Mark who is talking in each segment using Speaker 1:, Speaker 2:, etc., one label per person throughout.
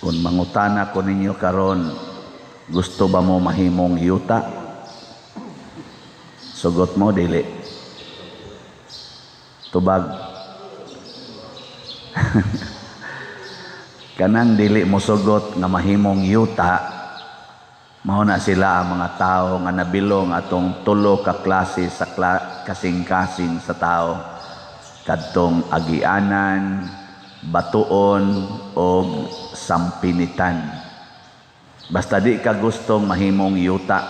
Speaker 1: Kung mangutana ko ninyo karon, gusto ba mo mahimong yuta? Sugot mo, dili. Tubag. Kanang dili mo sugot nga mahimong yuta, mao na sila ang mga tao nga nabilong atong tulo ka klase sa kasing-kasing sa tao. Kadtong agianan, batuon o sampinitan. Basta di ka gustong mahimong yuta.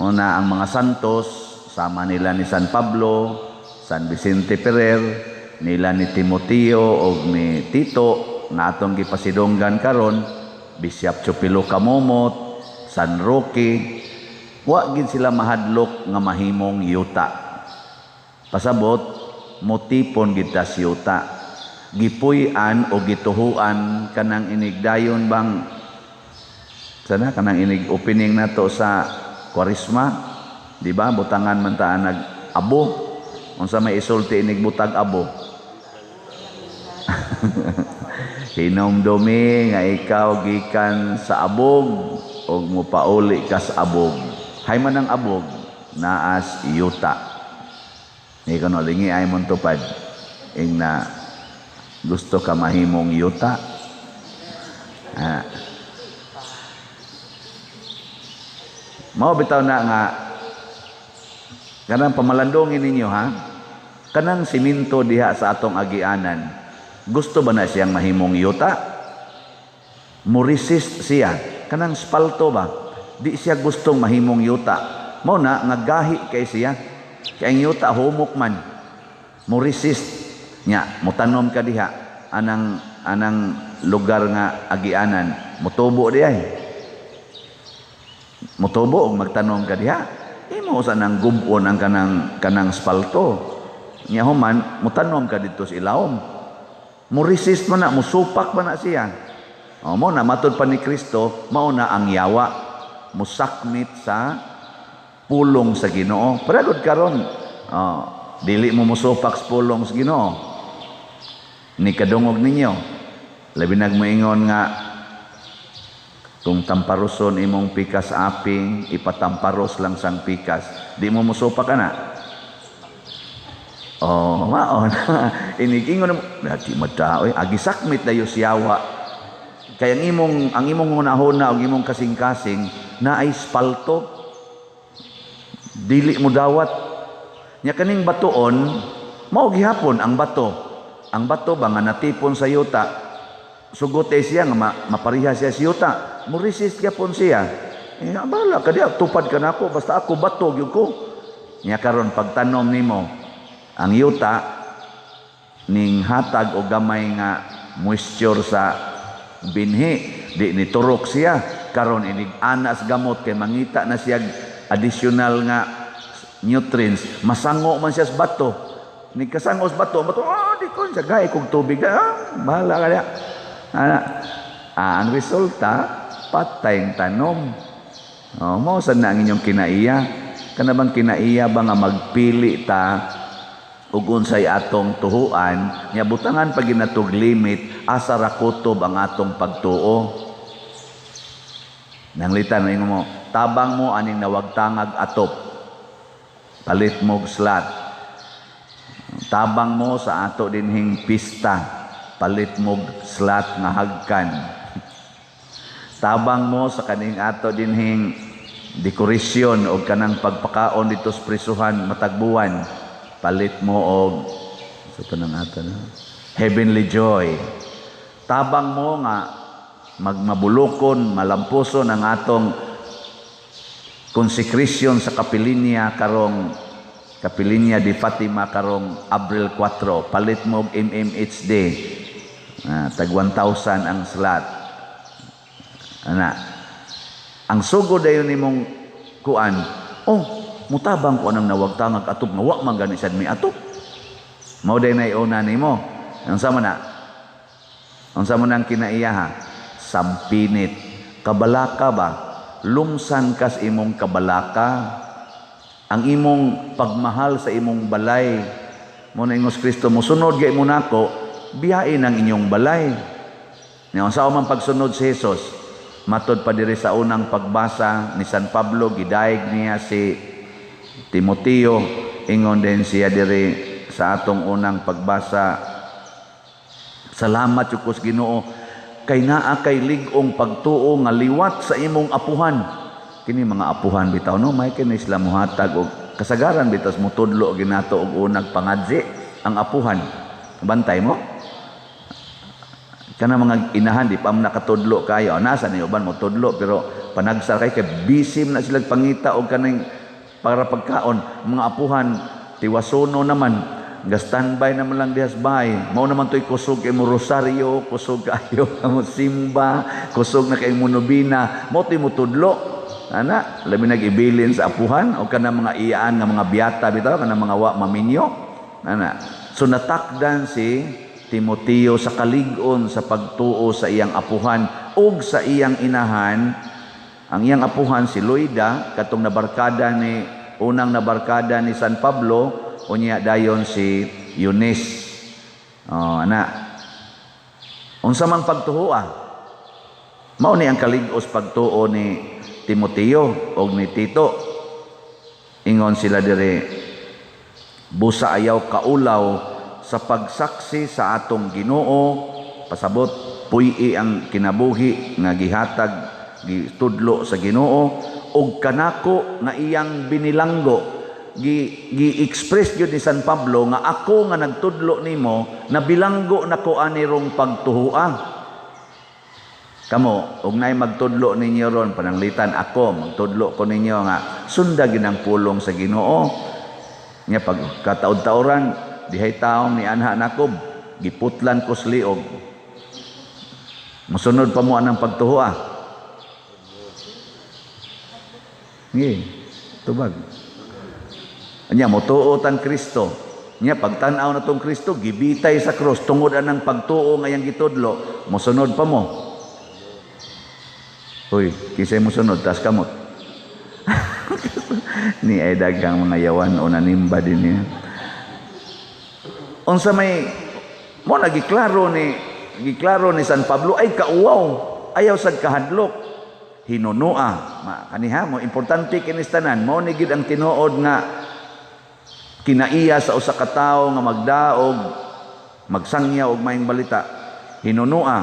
Speaker 1: Una, ang mga santos, sama nila ni San Pablo, San Vicente Ferrer, nila ni Timoteo o ni Tito, nga atong gipasidunggan karon, Bishop Chupilo Kamomot, San Roque, wa gid sila mahadlok nga mahimong yuta. Pasabot, motipon gid tas yuta. Gipuy-an o gituhuan kanang inigdayon bang sana kanang inig opening nato sa Kwaresma, di ba? Butangan man ta nag abo. Unsa may isulti inig butag abo? Hinumdumi nga ikaw gikan sa abog ug mopauli ka sa abog. Hay man ang abog, naas yuta. Ni kono lingi ay mon tupad ing na gusto ka mahimong yuta. Ah. Mao bitaw na nga kanang pamalandongin ninyo, ha. Kanang simento diha sa atong agianan, gusto ba na siyang mahimong yuta? Mo-resist siya. Kanang spalto ba? Di siya gustong mahimong yuta. Mao na nga gahi kay siya. Kay ang yuta humok man. Mo-resist nya, motanom ka diha anang lugar nga agianan, motubo di ay. Motubo og magtanom ka diha. Imo usa nang gub-on ang kanang spalto. Nya human motanom ka didto sa ilawom. Mo-resist man na, mosupak man na siya. O, mo na matud pa ni Kristo, mao na ang yawa musakmit sa pulong sa Ginoo. Pero gud karon, o, dili mo mosupak sa pulong sa Ginoo. Ni kadungog ninyo, labi nagmoingon nga kung tamparoson imong pikas aping, ipatamparos lang sang pikas. Di mo mosupak ka na. Oh, maon. Inigingon mo, di madaoy, agi sakmit dayo siyawa. Kaya ang imong hunahuna og imong kasing-kasing na ay spalto. Dili mo dawat. Nya kaning batuon, mao gihapon ang bato. Ang bato ba nga natipon sa yuta, sugot ay siya nga mapariha siya sa yuta. Mo-resist gyapon siya. Eh, bahala ka diha, tupad ka nako, basta ako bato gyud ko. Nya karon pagtanom nimo ang yuta ning hatag og gamay nga moisture sa binhi, di ni turok siya. Karon inig anas gamot kay mangita na siya additional nga nutrients, masango man siya sa bato. Ni kasango sa bato, bato, di ko siya gay kog tubig, bahala ka diha. Ana, ang resulta patay ang tanom. Oh, mao sad na ang inyong kinaiya. Kana bang kinaiya ba nga magpili ta ug unsay atong tuhuan, nya butangan pa ginatog limit asa ra kutob ang atong pagtuo. Nanglitan ingon mo, tabang mo aning nawagtangag atop. Palit mo og slot. Tabang mo sa ato dinhing pista, palit mo og slot nga hagkan. Tabang mo sa kaning ato dinhing dekorasyon o kanang pagpakaon dito sa prisuhan matagbuwan, palit mo og sa tanang ato na heavenly joy. Tabang mo nga magmabulokon, malampuson ang atong consecration sa kapilinya karong Kapilinya di Fatima karong Abril 4, palit mo og MMHD. Tag 1,000 ang slot. Ana. Ang sugod dayon nimong kuan, oh, mutabang ko anang nawagtangag atop nga wa man gani sad mi atop. Mao day nay una nimo. Unsa man na? Unsa man ang kinaiya ha? Sampinit. Kabalaka ba? Lumsan kas imong kabalaka. Ang imong pagmahal sa imong balay. Mo na ingos Kristo, mosunod gay mo nako, biyain ang inyong balay. Nya unsa man pagsunod si Jesus? Matod pa diri sa unang pagbasa ni San Pablo, gidayeg niya si Timoteo, ingon din siya diri sa atong unang pagbasa, "Salamat jud Ginoo kay naa kay lig-ong pagtuo nga liwat sa imong apuhan." Kini mga apuhan bitaw, no, may kini sila muhatag og kasagaran bitaw mutudlo ginato og unag pangadzi ang apuhan. Bantay mo kana mga inahan, di pa man nakatudlo kayo. Nasa ni uban mo tudlo, pero panagsar kay kay busy na sila pangita og kaning para pagkaon. Mga apuhan tiwasono naman, ga standby naman lang dihas bahay. Mao naman to'y kusog kay mo rosaryo, kusog kayo mo simba, kusog na kay mo nobina, mo to'y mutudlo ana, labi nag-ibilin sa apuhan o kana mga iyaan nga mga biyata bitaw, kana mga wa maminyo ana. So natakdan si Timoteo sa kalig-on sa pagtuo sa iyang apuhan ug sa iyang inahan. Ang iyang apuhan si Loida, katong nabarkada ni unang nabarkada ni San Pablo, unya dayon si Eunice. Oh, ana. Unsa mang pagtuo? Mao ni ang kalig-os pagtuo ni Timoteo og ni Tito. Ingon sila diri, "Busa ayaw kaulaw sa pagsaksi sa atong Ginoo." Pasabot, puy ang kinabuhi nga gihatag, gitudlo sa Ginoo og kanako nga iyang binilanggo. Gi gi-express gyud ni San Pablo nga ako nga nagtudlo nimo, nabilanggo nako ani rong pagtuhua. Kamo og naay magtudlo ninyo ron, pananglitan ako magtudlo ko ninyo nga sunda ginang pulong sa Ginoo nya, pag kataud-tauran dihay taong ni anha nako, giputlan ko sa liog, musunod pa mo anang pagtuhua? Ngi, tubag. Anya motuo tang Kristo. Nya pagtan-aw na tong Kristo gibitay sa krus tungod anang pagtuo nga iyang gitudlo, mosunod pa mo? Uy, kinsay mosunod, taas kamot. Ni ay daghang mga yawan o nanimba din niya. Unsa may mo na giklaro ni San Pablo ay kauwaw, ayaw sad kahadlok. Hinunua ma kaniha mo, importante kinis tanan. Mao ni gid ang tinuod nga kinaiya sa usa ka tawo nga magdaog, magsangya og maayong balita. Hinunua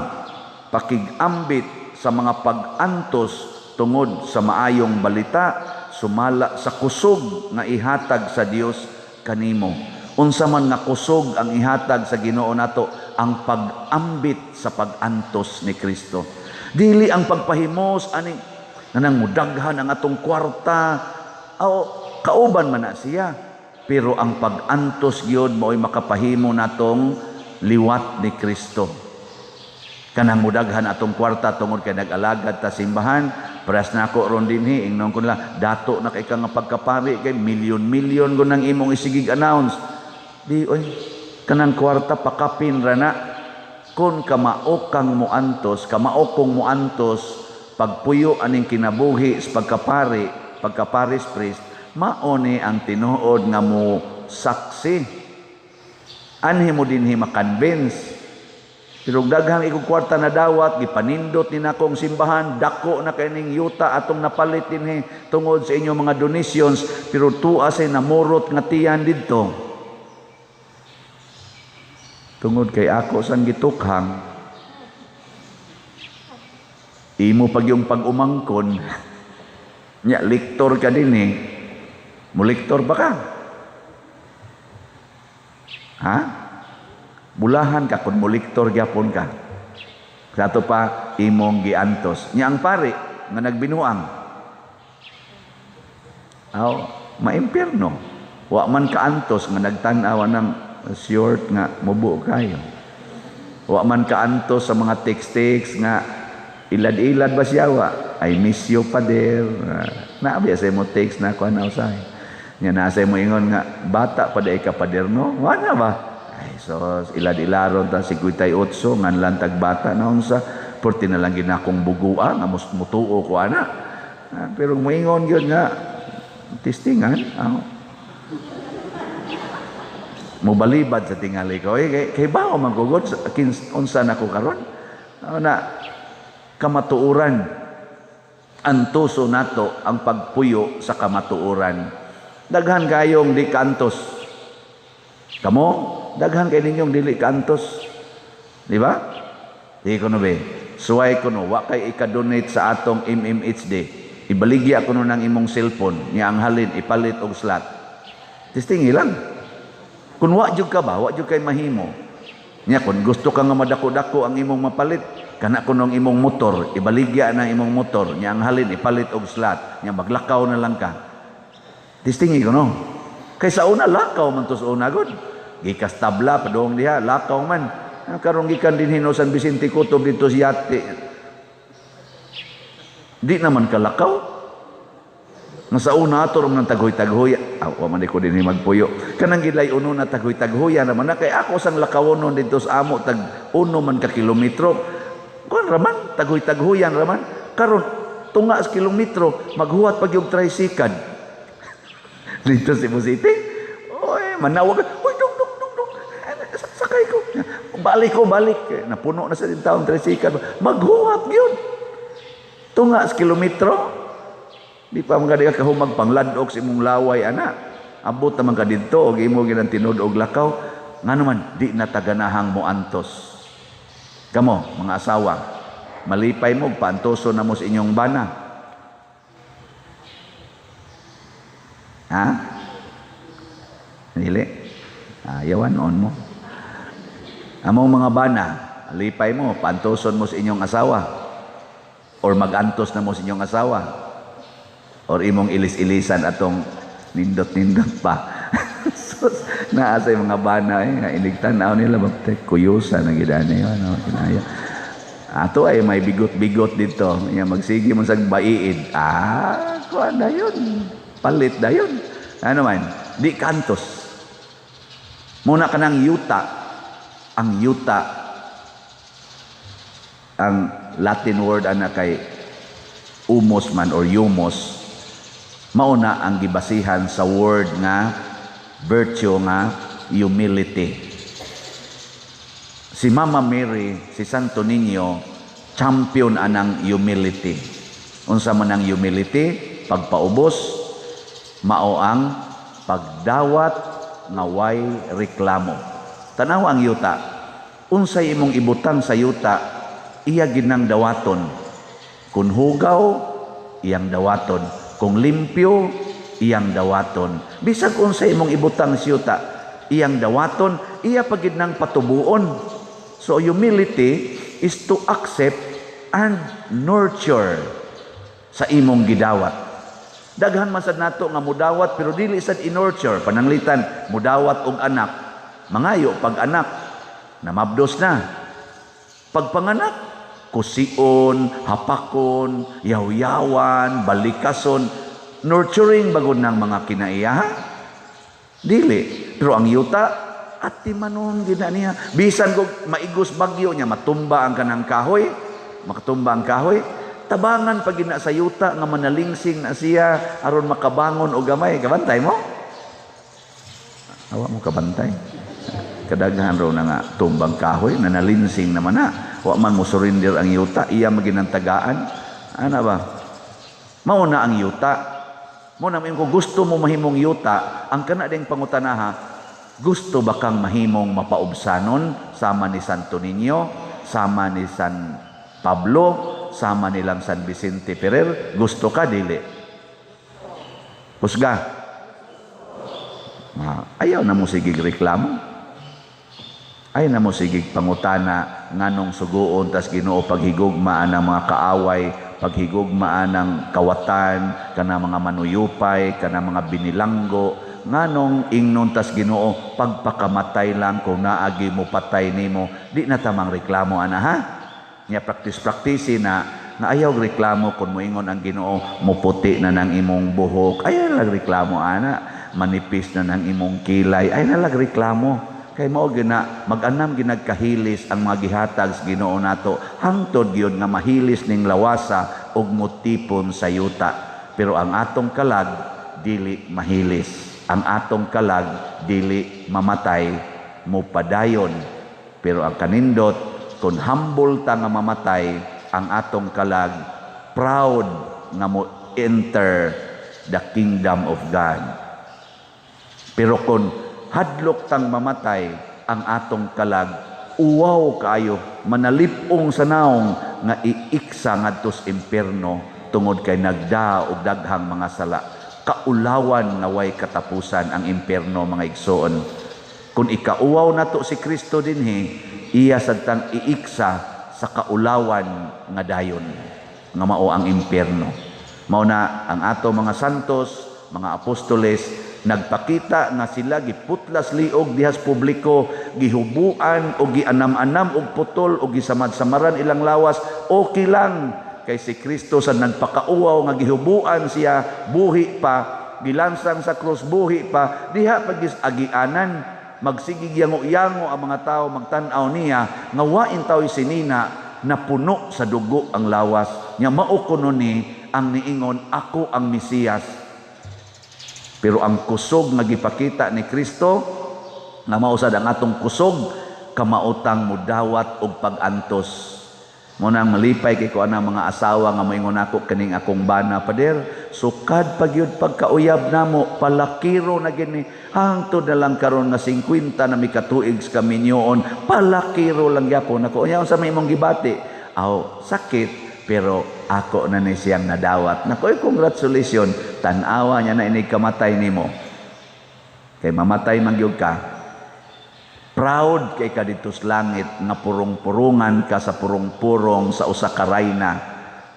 Speaker 1: pakigambit sa mga pag-antos tungod sa maayong balita, sumala sa kusog nga ihatag sa Dios kanimo. Unsa man nga kusog ang ihatag sa Ginoo nato? Ang pag-ambit sa pag-antos ni Kristo. Dili ang pagpahimos aning nanang mudaghan ang atong kwarta o kauban man na siya, pero ang pag-antos gyud mao'y makapahimo natong liwat ni Kristo. Kanang mudaghan atong kwarta tungod kay nag-alagad ta simbahan, paras nako ron dinhi, ingnon ko nila, "Dato na kay ka nga pagkapari kay milyon-milyon ko nang imong isigig announce." Di oy, kanang kwarta pakapin ra na. Kung kamao kang muantos, kamao kong muantos pagpuyo aning kinabuhi sa pagkapari, pagka-parish priest, mao ni ang tinuod nga mo saksi. Anhi mo dinhi makonvince. Pero daghang ikong kwarta na dawat, gipanindot ni nakong simbahan, dako na kay ning yuta atong napalit dinhi tungod sa inyong mga donations, pero tua say namurot nga tiyan didto. Tungod kay ako sang gitukhang, imo pag yung pag-umangkon, nya lektor ka din eh. Mulektor ba ka? Ha? Bulahan ka kung muliktor gyapon ka. Sa ato pa imong giantos. Nya ang pare nga nagbinuang. Aw, maimpierno. Wa man kaantos nga nagtan-aw ng short nga mubo kayo. Wa man kaantos sa mga text-text nga ilad-ilad ba siya wa? "I miss you, pader." Naabi sa mo text na kuan usahay. Nya nasa mo ingon nga, "Bata pa day ka, pader, no?" Wala ba? Ay, so ilad-ilaron ta 58 ngan lantag bata na unsa, perti na lang ginakong bugua nga mus mutuo ko ana. Pero moingon gyud nga testingan, mobalibad sa tingali ko. Eh, kay bao man ko gud unsa na ko karon. Ano na, kamatuoran. Antuso nato ang pagpuyo sa kamatuoran. Daghan kayong di kaantos. Kamo, daghan kay ninyong dili kaantos. Di ba? Di ko no be. Suway ko no, wa kay ika-donate sa atong MMHD. Ibaligya ko no ng imong cellphone, niya ang halin ipalit og slot. Testing lang. Kung wa jud ka ba, wa jud kay mahimo. Nya kung gusto ka nga madako-dako ang imong mapalit, kana kuno ang imong motor, ibaligya na imong motor, nya ang halin ipalit og slot, nya maglakaw na lang ka. Testing ko no. Kay sa una lakaw man to sa una gud. Gikas tabla padung diha, lakaw man. Karon gikan dinhi no San Vicente Kutob dito si Yate. Di naman kalakaw. Nga sa una ato ng taghoy-taghoy. Ah, wa man ko dinhi magpuyo. Kanang gilay uno na taghoy-taghoya naman na kay ako sang lakawonon dito sa amo tag uno man ka kilometro. Kuan raman taghoy-taghoyan raman. Karon tunga sa kilometro maghuwat pag yung tricycle. Dito sa Cebu City. Oy, manawag. Uy, dong dong dong dong. Sakay ko. Balik ko, balik. Napuno na sa taong tricycle. Maghuwat gyud. Tunga sa kilometro. Di pa man ka kahumag pangladok sa imong laway ana. Abot naman ka didto og imo ginang tinud og lakaw. Ngano man di na taganahang mo antos. Kamo, mga asawa, malipay mo paantoso na mo sa inyong bana. Ha? Dili. Ayawan on mo. Among mga bana, lipay mo, paantoson mo sa inyong asawa. Or magantos na mo sa inyong asawa. Or imong ilis-ilisan atong nindot-nindot pa. Sus, naa sa mga bana eh, nga inig-tanaw nila bapte kuyusa na gid ani ano kinaya. Ato ay may bigot-bigot dito. Nya magsige mo sa baiid. Ah, kuan dayon. Palit dayon. Ano man, di kantos. Muna kanang yuta. Ang yuta, ang Latin word ana kay umos man or yumos, mauna ang gibasihan sa word nga virtue nga humility. Si Mama Mary, si Santo Niño, champion anang humility. Unsa man ang humility? Pagpaubos, mao ang pagdawat nga way reklamo. Tanaw ang yuta. Unsay imong ibutang sa yuta, iya ginang dawaton. Kung hugaw, iyang dawaton. Kung limpyo, iyang dawaton. Bisag unsay imong ibutang sa yuta, iyang dawaton, iya pagid nang patubuon. So humility is to accept and nurture sa imong gidawat. Daghan man sad nato nga mudawat pero dili sad i-nurture. Pananglitan mudawat og anak, mangayo pag anak, namabdos na. Pagpanganak, kusion, hapakon, yawyawan, balikason, nurturing bagod ng mga kinaiya. Dili. Pero ang yuta, ati manon gina niya. Bisan kog maigos bagyo niya, matumba ang kanang kahoy, makatumba ang kahoy, tabangan pag gina sa yuta nga manalingsing na siya aron makabangon og gamay. Kabantay mo? Awa mo kabantay. Kadaghan raw na nga tumbang kahoy, nanalinsing naman na. Wa man mo surrender ang yuta, iya maginantagaan. Ana ba? Mao na ang yuta. Mo na kung gusto mo mahimong yuta, ang kana ding pangutanaha, gusto ba kang mahimong mapaubsanon sama ni Santo Niño, sama ni San Pablo, sama nilang San Vicente Ferrer? Gusto ka dili? Kusga. Ayaw na mo sigig reklamo. Ay na mo sigig pangutana nganong suguon tas Ginoo paghigugma ang mga kaaway, paghigugma ang kawatan, kana mga manuyupay, kana mga binilanggo, nganong ingnon tas Ginoo pagpakamatay lang kung naagi mo patay nimo. Di na tamang reklamo ana ha. Nya practice na nga ayaw reklamo kung moingon ang Ginoo muputi na nang imong buhok. Ayaw lang reklamo ana, manipis na nang imong kilay. Ayaw na lang reklamo. Kay mao gina mag-anam ginagkahilis ang mga gihatag sa Ginoo nato hangtod gyud nga mahilis ning lawasa ug motipon sa yuta. Pero ang atong kalag dili mahilis. Ang atong kalag dili mamatay, mupadayon. Pero ang kanindot Kung humble ta nga mamatay, ang atong kalag proud nga mo enter the kingdom of God. Pero kung hadlok tang mamatay, ang atong kalag uwaw kaayo, manalipong sa naong nga iiksa ngadto sa impierno tungod kay nagda og daghang mga sala. Kaulawan nga way katapusan ang impierno, mga igsoon. Kung ikauwaw nato si Kristo dinhi, iya sad tang iiksa sa kaulawan nga dayon nga mao ang impierno. Mao na ang ato mga santos, mga apostoles, nagpakita nga sila giputlas liog dihas publiko, gihubuan o gianam-anam og putol o gisamad-samaran ilang lawas, okay lang kay si Kristo sa nagpakauwaw nga gihubuan siya, buhi pa, gilansang sa krus, buhi pa, diha pagis agianan, magsigig yango-yango ang mga tao magtan-aw niya nga wa intaw sinina na puno sa dugo ang lawas nya. Mao kuno ni ang niingon, "Ako ang Mesiyas." Pero ang kusog nga gipakita ni Kristo, nga mao sad ang atong kusog, kamaotang mudawat og pag-antos. Mo nang malipay kay ko ana mga asawa nga moingon ako, "Kaning akong bana, pader, sukad pagyud pagkauyab namo, palakiro na gini. Hangtod na lang karon nga 50 na mi katuig sa kaminyoon, palakiro lang gyapon ako." Unya unsa may imong gibati? "Aw, sakit, pero ako na ni siyang nadawat." Nako, ay congratulations. Tan-awa niya na inig kamatay nimo. Kay mamatay man gyud ka. Proud kay ka dito sa langit nga purong-purungan ka sa purong-purong sa usa ka rayna,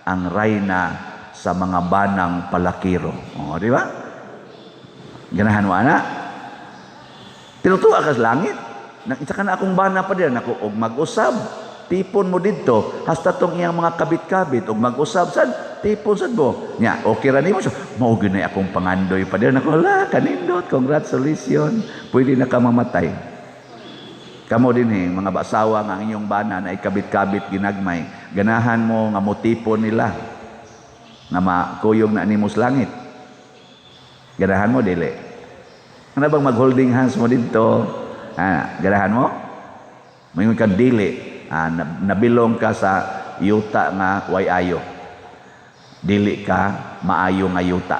Speaker 1: ang rayna sa mga banang palakiro. O, di ba? Ganahan mo ana? Pero tuwa ka sa langit. Isa ka na akong bana pa din. Ako, og mag-usab, tipon mo didto hasta tong iyang mga kabit-kabit og mag-usab sad, tipon sad mo nya, okay ra nimo. So mao gyud na akong pangandoy pa din. Nako, hala, kanindot, congratulations, pwede na ka mamatay. Kamo din eh, mga basawa nga ang inyong bana na ikabit-kabit ginagmay, ganahan mo nga motipon nila nga makuyog na nimo sa langit? Ganahan mo, dili? Ano bang mag-holding hands mo dito? Ah, ganahan mo? Moingon ka dili. Ah, nabilong ka sa yuta nga way ayo. Dili ka maayo nga yuta.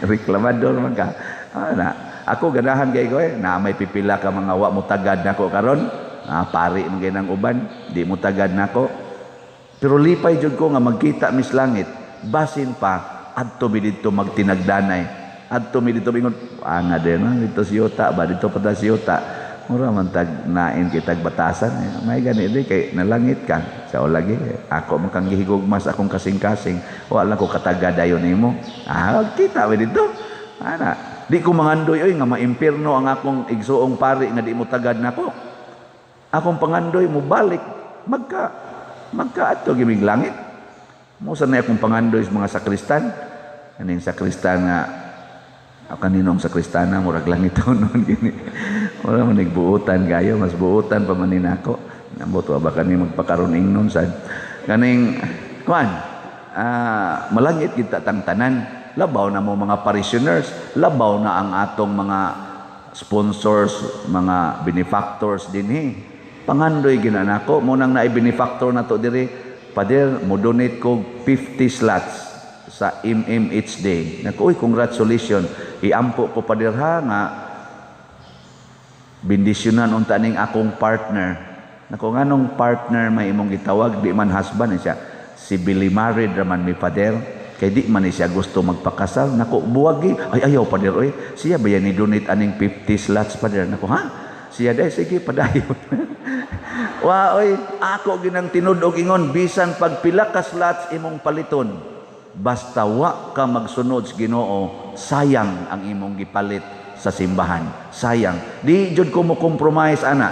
Speaker 1: Reklamador man ka. Ah, na. Ako ganahan kay ko eh, na may pipila ka mga wa mo tagad nako karon. Ah, pari man gyud ang uban, di mo tagad nako. Pero lipay jud ko nga magkita mis langit. Basin pa adto mi didto magtinagdanay. Adto mi didto ingon, anga din no? Dito si yuta ba, dito pa ta si yuta. Mura man tag nain kitag batasan. Eh. May gani di kay nalangit ka. Sa lagi ako man kang gihigugmas akong kasing-kasing. Wala ko katagad dayon nimo. Ah, kita mi didto. Ana, di ko mangandoy oy nga maimpirno ang akong igsuong pari nga di mo tagad nako. Akong pangandoy mo balik magka magka adto gimig langit. Mo sa na akong pangandoy sa mga sakristan. Kaning sakristan nga kaninong sakristana, murag langit noon gini. Wala man nagbuutan kayo, mas buutan pa man ni nako. Nambot wa ba kani magpakaron ingnon sad. Kaning kuan, ah, malangit kita tang tanan. Labaw na mo mga parishioners, labaw na ang atong mga sponsors, mga benefactors dinhi. Pangandoy gina nako mo nang naay benefactor nato diri. "Pader, mo donate ko 50 slots sa MMHD." Naku, uy, congratulations. Iampo ko, pader, ha, nga bendisyonan unta ning akong partner. Naku, nganong partner may imong gitawag, di man husband eh siya? "Civilly married raman mi, pader. Kay di man ni siya gusto magpakasal." Naku, buwagi. "Ay, ayaw, pader, oy. Siya ba yan ni donate aning 50 slots, pader?" Naku, ha? Siya day, sige, padayon. Wa, oy, ako ginang tinud og ingon, bisan pagpila ka slots imong paliton, basta wa ka magsunod sa Ginoo, sayang ang imong gipalit sa simbahan. Sayang. Di jud ko mo compromise ana.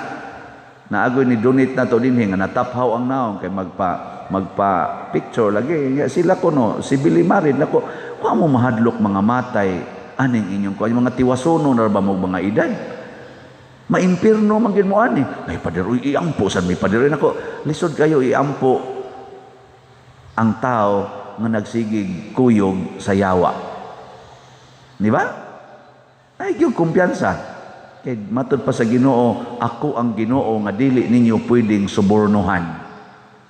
Speaker 1: Naagoy ni donate na to dinhi nga nataphaw ang naong kay magpa magpa picture lagi. Nga sila kuno civilly married. Nako, wa mo mahadlok mga matay aning inyong kuan, mga tiwasono na ba mo mga edad? Maimpirno man gid mo ani. "Ay, pader, uy, iampo sad mi, pader." Nako, lisod kayo iampo ang tao nga nagsigig kuyog sa yawa. Di ba? Ay, yung kumpiyansa. Kay matud pa sa Ginoo, "Ako ang Ginoo nga dili ninyo pwedeng subornuhan."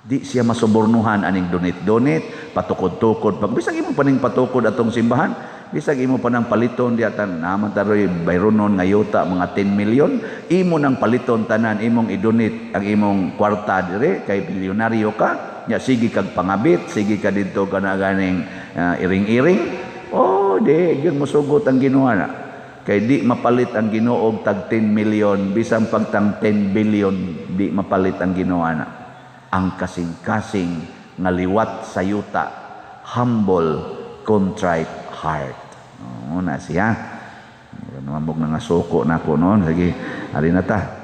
Speaker 1: Di siya masubornuhan aning donate-donate, patukod-tukod. Pag bisag imo pa ning patukod atong simbahan, bisag imo pa nang paliton di atan naman taroy bayronon nga yuta mga 10 million, imo nang paliton tanan, imong i-donate ang imong kwarta dire kay bilyonaryo ka, nya sige kag pangabit, sige ka didto ka na ganing iring-iring. Oh, di gyud mosugot ang Ginoo na. Kay di mapalit ang Ginoo tag 10 million, bisan pagtang 10 billion, di mapalit ang Ginoo na. Ang kasing-kasing nga liwat sa yuta, humble, contrite heart. Oh, na siya. Mura naman na nga suko na ko noon. Sige, ari na ta.